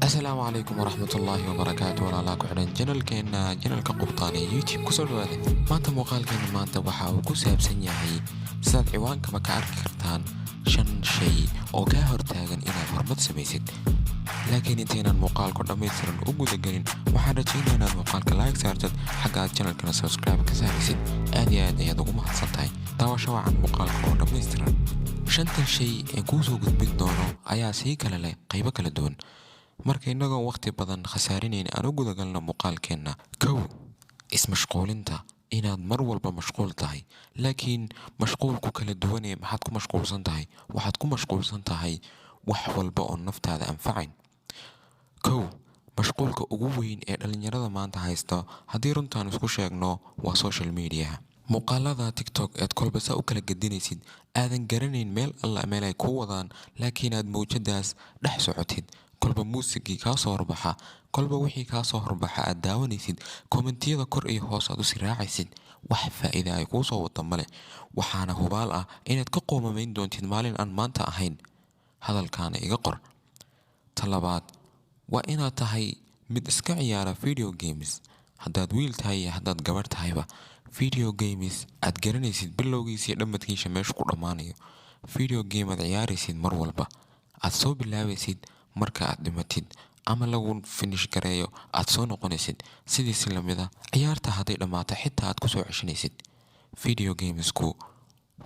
Asalaamu calaykum waraxmatullaahi wabarakaatu. Walaalaa ku xidhan channelkeena, channelka Qubtaan ee YouTube, kusoo dhawaada. Maanta muuqaalkeena maanta waxa uu ku saabsan yahay, sidaad ciwaankaba ka arki kartaan, shan shay oo kaa hortaagan inaad horumar samaysid. Laakiin intaynaan muuqaalku dhammaystiran u gudagelin, waxaan rajaynaa inaad muuqaalka like saartad, xagga aad channelkana subscribe ka saaraysid. Aad iyo aad ayaad ugu mahadsan tahay. Daawasho wacan muuqaalka oo dhammaystiran. Shantan shay ee kuu soo gudbin doono ayaa sii kale leh qaybo kala duwan. Marka innagoo waqti badan khasaarinayn, aan u gudagalno muuqaalkeenna. Kow, ismashquulinta, inaad mar walba mashquul tahay. Laakiin mashquulku kala duwanee, maxaad ku mashquulsan tahay? Waxaad ku mashquulsan tahay wax walba oo naftaada anfacayn. Kow, mashquulka ugu weyn ee dhallinyarada maanta haysta, haddii runtaan isku sheegno, waa social mediaha. Muuqaalada TikTok eed kolba saa u kala gedinaysid, aadan garanayn meel alla meel ay kuu wadaan, laakiin aad mawjadaas dhex socotid, kolba muusigii kaa soo horbaxa, kolba wixii kaa soo horbaxa aad daawanaysid, commentiyada kor iyo hoos aad usi raacaysid, wax faa'iida ay kuu soo wada male. Waxaana hubaal ah inaad ka qoomamayn doontid maalin aan maanta ahayn. Hadalkaana iga qor. Ta labaad waa inaad tahay mid iska ciyaara video games. Haddaad wiil tahay iyo haddaad gabadh tahayba, video games aad garanaysid bilowgiisa iyo dhammadkiisa meeshu ku dhammaanayo. Video game aad ciyaaraysid mar walba, aad soo bilaabaysid, marka aad dhimatid ama lagu finish gareeyo aad soo noqonaysid. Sidii si lamid a, ciyaarta hadday dhammaato xitaa aad kusoo ceshanaysid. Video gamesku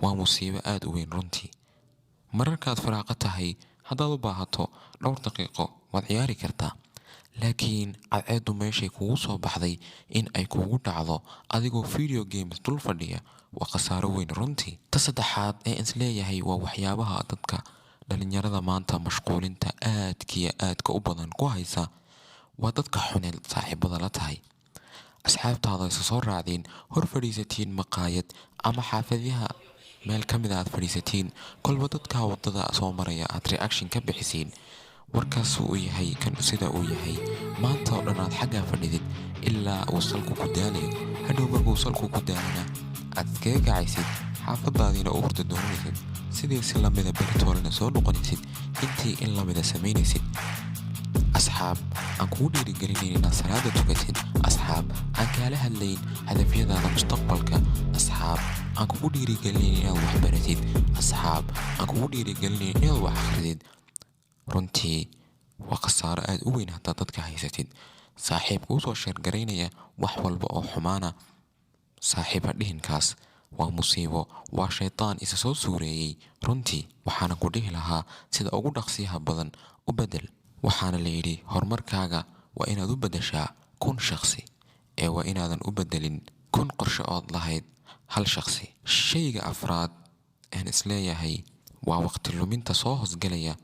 waa musiibo aada u weyn runtii. Mararkaad firaaqo tahay, haddaad u baahato dhowr daqiiqo, waad ciyaari kartaa. Laakiin cadceeddu meeshay kugu soo baxday in ay kugu dhacdo adigoo video games dul fadhiya waa khasaaro weyn runtii. Ta saddexaad ee isleeyahay waa waxyaabaha dadka dhalinyarada maanta mashquulinta aadkiyo aadka u badan ku haysa, waa dadka xuneed saaxiibada la tahay. Asxaabtaada isa soo raacdiin, hor fadhiisatiin maqaayad ama xaafadyaha meel ka mid a aad fadhiisatiin, kolba dadka wadada soo maraya aad reaction ka bixisiin, warkaas uu yahay kan sida uu yahay, maanta oo dhan aad xaggaa fadhidid ilaa uu salku ku daalayo. Hadhow markuu salku ku daalana aad iskaga kacaysid, xaafadaadiina u hurda doonaysid. Sidii si lamida beritoolena soo noqonaysid, intii in lamida samaynaysid. Asxaab aan kugu dhiirigelinayn inaad salaada tukatid, asxaab aan kaala hadlayn hadafyadaada mustaqbalka, asxaab aan kugu dhiirigelinayn inaad wax baratid, asxaab aan kugu dhiirigelinayn inaad wax akhridid, runtii waa khasaaro aad u weyn haddaad dadka haysatid. Saaxiib kuu soo share garaynaya wax walba oo xumaana, saaxiiba dhihinkaas waa musiibo, waa shaytaan isa soo suureeyey runtii. Waxaana ku dhihi lahaa, sida ugu dhaqsiyaha badan u bedel. Waxaana la yidhi, horumarkaaga waa inaad u beddeshaa 1000 shaqsi, ee waa inaadan u beddelin 1000 qorshe ood lahayd hal shaqsi. Shayga afraad een isleeyahay waa waqti luminta soo hoosgelaya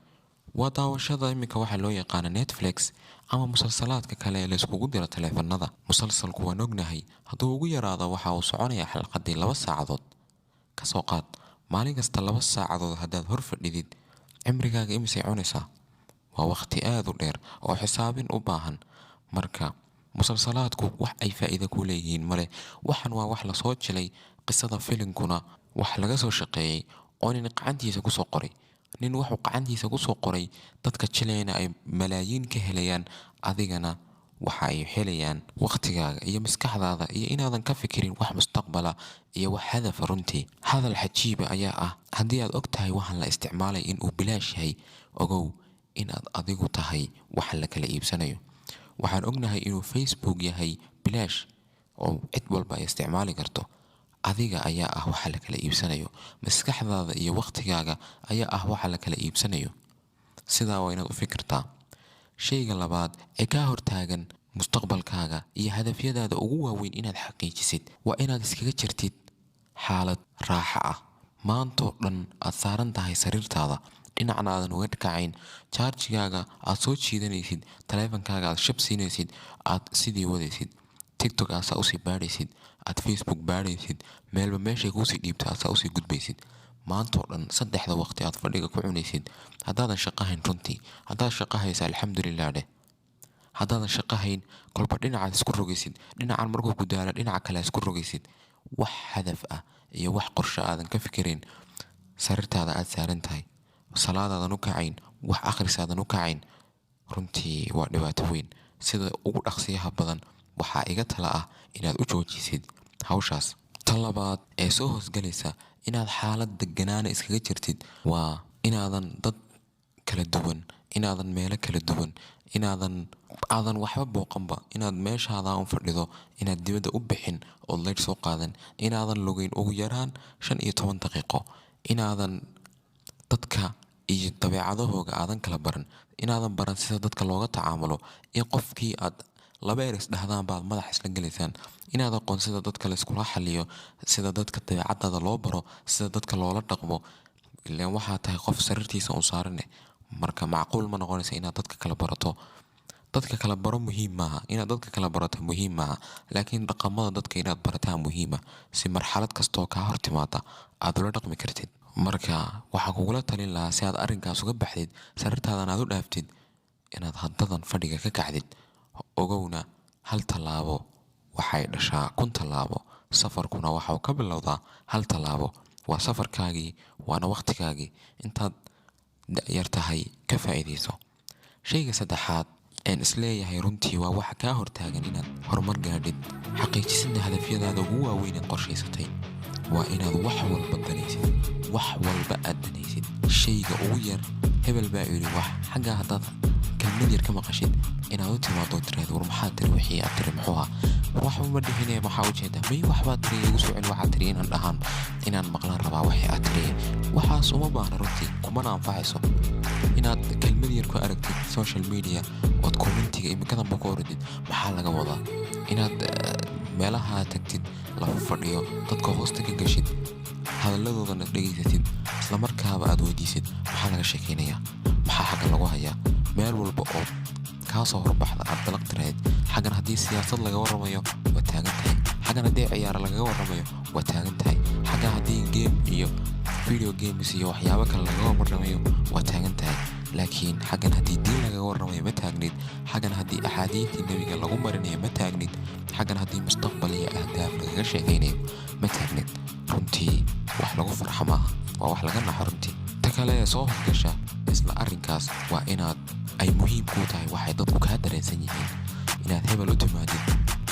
waa daawashada iminka waxaa loo yaqaana Netflix ama musalsalaadka kale ee layskugu diro taleefanada. Musalsalku waan ognahay, hadduu ugu yaraado waxa uu soconayaa xalqadii 2 saacadood. Kasoo qaad maalin kasta 2 saacadood haddaad hor fadhidid, cimrigaaga imisay cunaysaa? Waa waqti aad u dheer oo xisaabin u baahan. Marka musalsalaadku wax ay faa'iida ku leeyihiin male. Waxan waa wax lasoo jilay, qisada filinkuna wax laga soo shaqeeyey oo nin gacantiisa kusoo qoray. Nin wuxuu gacantiisa kusoo qoray dadka jilayna ay malaayiin ka helayaan, adigana waxa ay helayaan waqtigaaga iyo maskaxdaada iyo inaadan ka fikirin wax mustaqbala iyo wax hadafa runtii. Hadal xajiiba ayaa ah, haddii aad og tahay waxaan la isticmaalay in uu bilaash yahay, ogow inaad adigu tahay waxa la kala iibsanayo. Waxaan ognahay inuu Facebook yahay bilaash oo cid walba ay isticmaali karto. Adiga ayaa ah waxa la kala iibsanayo. Maskaxdaada iyo waqtigaaga ayaa ah waxa la kala iibsanayo. Sidaa waa inaad u fikirtaa. Shayga labaad ee kaa hortaagan mustaqbalkaaga iyo hadafyadaada ugu waaweyn inaad xaqiijisid waa inaad iskaga jirtid xaalad raaxo ah. Maantoo dhan aad saaran tahay sariirtaada, dhinacna aadan uga kacayn, chargigaaga aad soo jiidanaysid, taleefankaaga aad shab siinaysid, aad sidii wadaysid, TikTok aad saa usii baadhaysid, aad Facebook baadhaysid, meelba meeshay kuusii dhiibto aad saa usii gudbaysid. Maantoo dhan saddexda waqti aad fadhiga ku cunaysid haddaadan shaqo hayn runtii. Haddaad shaqo haysa, alxamdulilah dheh. Haddaadan shaqo hayn, kolba dhinacaad isku rogaysid, dhinacan markuu ku daalo dhinaca kale isku rogaysid, wax hadaf ah iyo wax qorshe aadan ka fikirayn, sariirtaada aad saaran tahay, salaadaadan u kacayn, wax akhrisaadan u kacayn. Runtii waa dhibaato weyn. Sida ugu dhaqsiyaha badan waxaa iga tala ah inaad u joojisid hawshaas. Ta labaad ee soo hoosgalaysa inaad xaalad deganaana iskaga jirtid waa inaadan dad kala duwan, inaadan meelo kala duwan, inaadan aadan waxba booqanba, inaad meeshaada un fadhido, inaad dibadda u bixin ood leydh soo qaadan, inaadan lugeyn ugu yaraan 15 daqiiqo, inaadan dadka iyo dabeecadahooga aadan kala baran, inaadan baran sida dadka looga tacaamulo, in qofkii aad laba eris dhahdaan baad madax isla gelaysaan, inaad aqoon sida dadka layskula xaliyo, sida dadka dabeecadaada loo baro, sida dadka loola dhaqmo. Ileen waxaa tahay qof sariirtiisa un saarane. Marka macquul ma noqonaysa inaad dadka kala barato. Dadka kala baro muhiim maaha, inaad dadka kala barato muhiim maaha, laakiin dhaqamada dadka inaad barataa muhiima si marxalad kastoo kaa hor timaada aad ula dhaqmi kartid. Marka waxaan kugula talin lahaa si aad arrinkaas uga baxdid, sariirtaadan aad u dhaaftid, inaad haddadan fadhiga ka kacdid. Ogowna hal tallaabo waxay dhashaa 1000 tallaabo, safarkuna waxa uu ka bilowdaa hal tallaabo. Waa safarkaagii, waana waqtigaagii. Intaad da'yar tahay ka faa'iidayso. Shayga saddexaad een isleeyahay runtii waa waxa kaa hortaagan inaad horumar gaadhid, xaqiijisidna hadafyadaada ugu waaweyn aad qorshaysatay, waa inaad wax walba danaysid, wax walba aad danaysid. Shayga ugu yar, hebel baa yidhi wax xaggaa, haddaad kelmad yar ka maqashid, inaad u timaado tiraahdo, war maxaa tiri, wixii aad tiri muxuu ahaa? Waxba ma dhihine, maxaa ujeedaa? May, waxbaad tiri, igu soo celi waxaad tiri, inaan dhahaan, inaan maqlaan rabaa wixii aad tiri. Waxaas uma baahna runtii, kumana anfacayso inaad kelmad yar ku aragtid social media ood commentiga imikadanba ku oradid maxaa laga wadaa, inaad meelaha tagtid la fadhiyo dadka hoosta ka gashid, hadalladoodana dhegaysatid, islamarkaaba aad weydiisid maxaa laga sheekeynayaa, maxaa xaggan lagu hayaa. Meel walba oo kaa soo horbaxda aad dalaq tirahayd. Xaggan haddii siyaasad laga warramayo waa taagan tahay, xaggan haddii ciyaaro lagaga warramayo waa taagan tahay, xaggan haddii game iyo video games iyo waxyaabo kale lagaga warramayo waa taagan tahay. Laakiin xaggan haddii diin lagaga warramayo ma taagnid, xaggan haddii axaadiistii nebiga lagu marinayo ma taagnid, xaggan haddii mustaqbal iyo ahdaaf lagaga sheekaynayo ma taagnid. Runtii wax lagu farxo maaha, waa wax laga naxo runtii. Ta kale ee soo hosgasha isla arrinkaas waa inaad ay muhiim kuu tahay waxay dadku kaa dareensan yihiin. Inaad hebel u timaadid,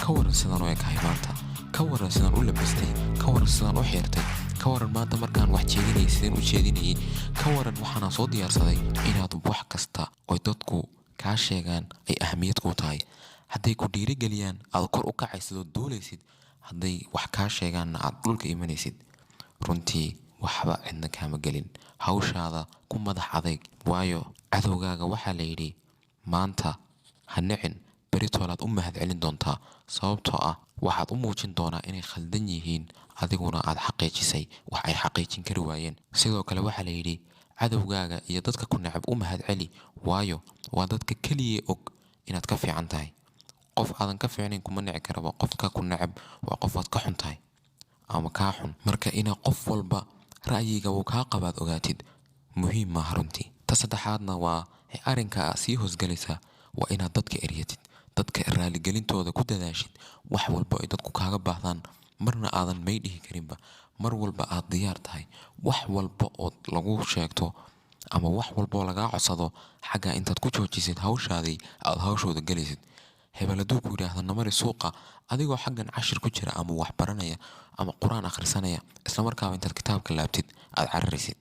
ka waran sidaan u ekahay maanta, ka waran sidaan u labistay, ka waran sidaan u xiirtay, ka waran maanta markaan wax jeedinayay sideen u jeedinayay, ka waran waxaanaan soo diyaarsaday. Inaad wax kasta oy dadku kaa sheegaan ay ahamiyad kuu tahay. Hadday ku dhiirigeliyaan aad kor u kacaysid oo duulaysid, hadday wax kaa sheegaanna aad dhulka imanaysid. Runtii waxba cidna kaama gelin, hawshaada ku madax adayg. Waayo cadowgaaga waxaa la yidhi maanta ha nicin, beritoolaad u mahad celin doontaa, sababtoo ah waxaad u muujin doonaa inay khaldan yihiin, adiguna aad xaqiijisay wax ay xaqiijin kari waayeen. Sidoo kale waxaa la yidhi cadowgaaga iyo dadka ku necab u mahad celi, waayo waa dadka keliya og inaad ka fiican tahay. Qof aadan ka fiicnayn kuma nici karaba. Qofka ku necab waa qof aad ka xun tahay ama kaa xun. Marka inaad qof walba ra'yiga uu kaa qabaad ogaatid muhiim maaha runtii. Ta saddexaadna waa arrinka sii hoosgalaysa, waa inaad dadka eryatid, dadka raaligelintooda ku dadaashid, wax walba ay dadku kaaga baahdaan marna aadan may dhihi karinba, mar walba aad diyaar tahay. Wax walba ood lagu sheegto ama wax walba oo lagaa codsado, xagga intaad ku joojisid hawshaadii aad hawshooda gelaysid. Hebel hadduu ku yidhaahdo namari suuqa, adigoo xaggan cashir ku jira ama wax baranaya ama qur-aan akhrisanaya, isla markaaba intaad kitaabka laabtid aad cararaysid,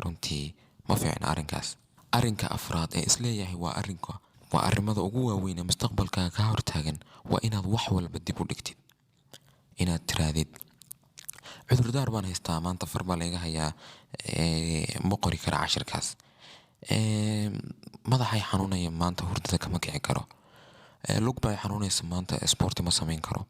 runtii ma fiicna arrinkaas. Arrinka afraad ee isleeyahay waa arrinka, waa arrimada ugu waaweyn ee mustaqbalkaaga kaa hortaagan, waa inaad wax walba dib u dhigtid. Inaad tirahdid cudurdaar baan haystaa, maanta far baa layga hayaa, ma qori kara cashirkaas, madaxay xanuunaya maanta, hurdada kama kici karo, lug baa xanuunaysa maanta, isboorti ma samayn karo.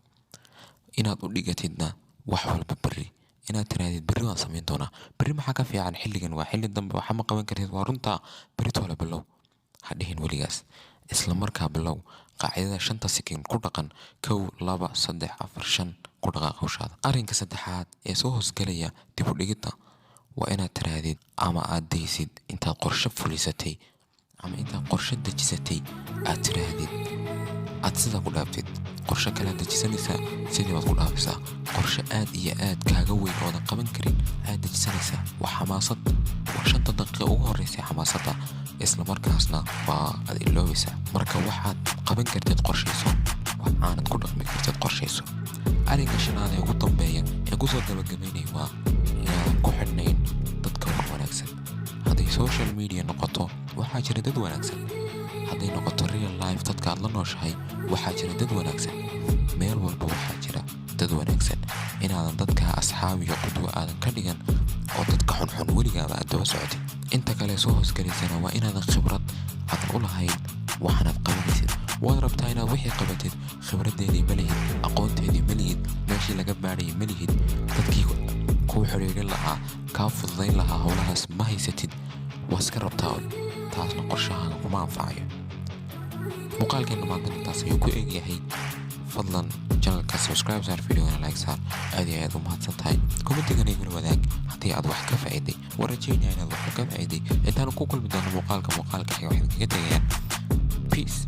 Inaad u dhigatidna wax walba berri, inaad tirahdid berri waan samayn doonaa. Berri maxaa ka fiican? Xilligan waa xilli dambe, waxa ma qaban kartid, waa runtaa. Berri toole bilow ha dhihin weligaas, isla markaa bilow. Qaacidada 5ta sikin ku dhaqan: 1, 2, 3, 4, 5, ku dhaqaaq hawshaada. Arrinka saddexaad ee soo hoosgelaya dib u dhigidda waa inaad tirahdid ama aad daysid intaad qorshe fulisatay ama intaad qorshe dejisatay aad tiraahdid aad sidaa ku dhaaftid. Qorshe kalead dejisanaysaa, sidii baad ku dhaafaysaa. Qorshe aad iyo aad kaaga weyn oodan qaban karin aad dejisanaysaa, waa xamaasad, waa 5ta daqiiqa ugu horreysay xamaasadda. Isla markaasna waa aad iloobaysaa. Marka waxaad qaban kartid qorshayso, wax aanad ku dhaqmi kartid qorshayso. Arrinka shanaad ee ugu dambeeya ee kusoo gabagabaynaya waa inaadan ku xidhnayn dadka wax wanaagsan. Hadday social media noqoto, waxaa jira dad wanaagsan. Hadday noqoto real life, dadka aad la nooshahay, waxaa jira dad wanaagsan. Meel walba waxaa jira dad wanaagsan. Inaadan dadka asxaab iyo qudwo aadan ka dhigan oo dadka xunxun weligaaba aad daba socotid. Inta kale soo hoosgalaysana waa inaadan khibrad aadan u lahayn waxaanaad qabanaysid. Waad rabtaa inaad wixii qabatid, khibradeedii ma lihid, aqoonteedii ma lihid, meeshii laga baadhayay ma lihid, dadkii kuu xidhiidhin lahaa, kaa fududayn lahaa howlahaas ma haysatid. Waa iska rabtaa un, taasna qorshahaaga kuma anfacayo. Muuqaalkeena maanta intaas ayuu ku eegyahay. Fadlan channelka subscribe saar, videogana like saar. Aad iyo aad u mahadsan tahay. Commentigana igula wadaag haddii aad wax ka faa'iiday. Waan rajaynaya inaad wax ka faa'iiday. Intaanu ku kulmi doono muuqaalka muuqaalka xiga, waxaan kaga tegayaa peace.